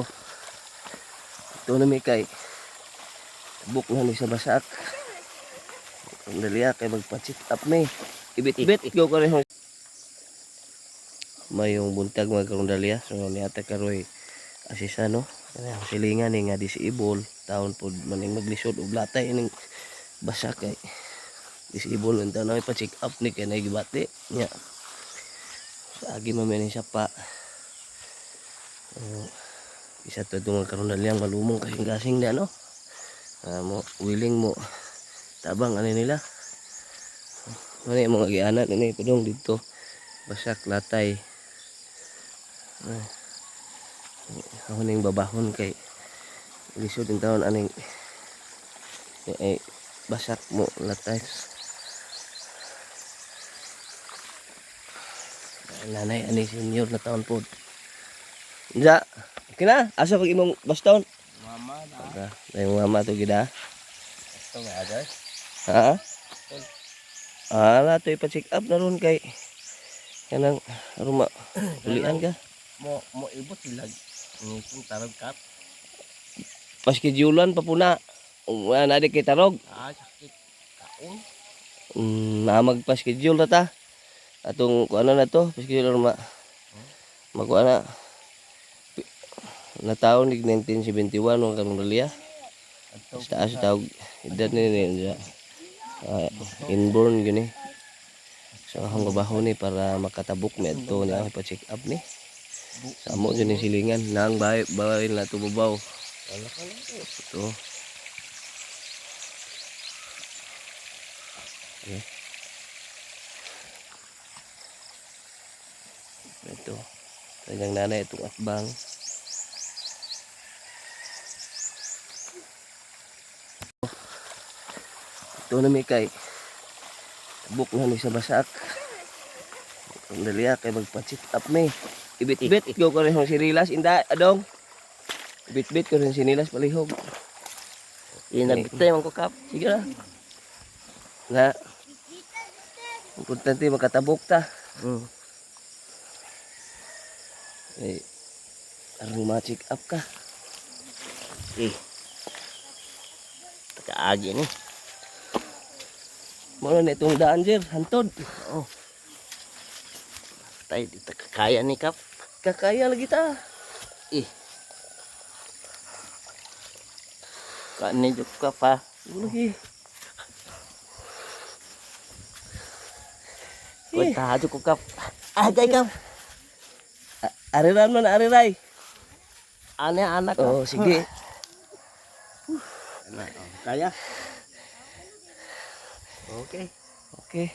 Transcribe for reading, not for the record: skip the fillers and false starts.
Ito na may kay buk na ni sa basak. Ang dali ah, kay magpa-check up mi. Ibit-bit go ko rin. Mayong buntag mga karundalya. So niata karoy asisa no. Kaya ang silingan ni nga disable taon pod maning maglisod og latay ining basak kay disable unta na pa-check up ni kay nagibati nya. Sa agi man ni siya pa. Isa to itong mga karundalyang malumong kasing-kasing na no. Mo willing mo tabang ano nila. Ano yung mga gianan ini padong dito. Basak latay. Ay. Ako ning babahon kay lisod yung taon aning ay basak mo latay. Ay, nanay ani senior na taon po. Unsa? Okay na? Asa pag imong baston? Mama na. Aga, ay mama to gida. Ito nga guys. Ha? Ala, to ipa-check up na ron kay kanang ruma ulian ka. Mo mo ibot sila. Ngipon tarog kap. Paskedulan pa po na. Wala na di kay tarog. Ah, sakit. Kaon. Na magpa-schedule na ta. Atong kuan na to, pa-schedule ruma. Magkuan na. Nataon nig 1971 ang karong daliya. Ato. Sa taas tawag edad ni ni inborn gini. So akong babaho ni para makatabok mi adto ni ako pa-check up ni. Sa amo jud ni silingan nang bahay bahay na tububaw. Wala ka lang. Ito. Okay. Ito. Kanyang nanay itong atbang. Ito na may kay buk na ni sa basak. Ang dali ah, kay magpa-check up may. Ibit-bit go ko rin si Rilas inda adong. Ibit-bit ko rin si Nilas palihog. Inabitay man ko kap. Sige na. Na. Importante makatabok ta. Eh, aron ma-check up ka. Eh. Takaagi ni. Mao na itong daan, sir. Hantod. Oh. Tay, di ta kakaya ni kap. Kakaya lagi ta. Eh. Kaani juk kap ha. Lagi. Eh. Wala juk ko kap. Ah, jay kap. Ariran man, ariray. Ane anak kap. Oh, sige. Anak, oh, kaya. Okay. Okay.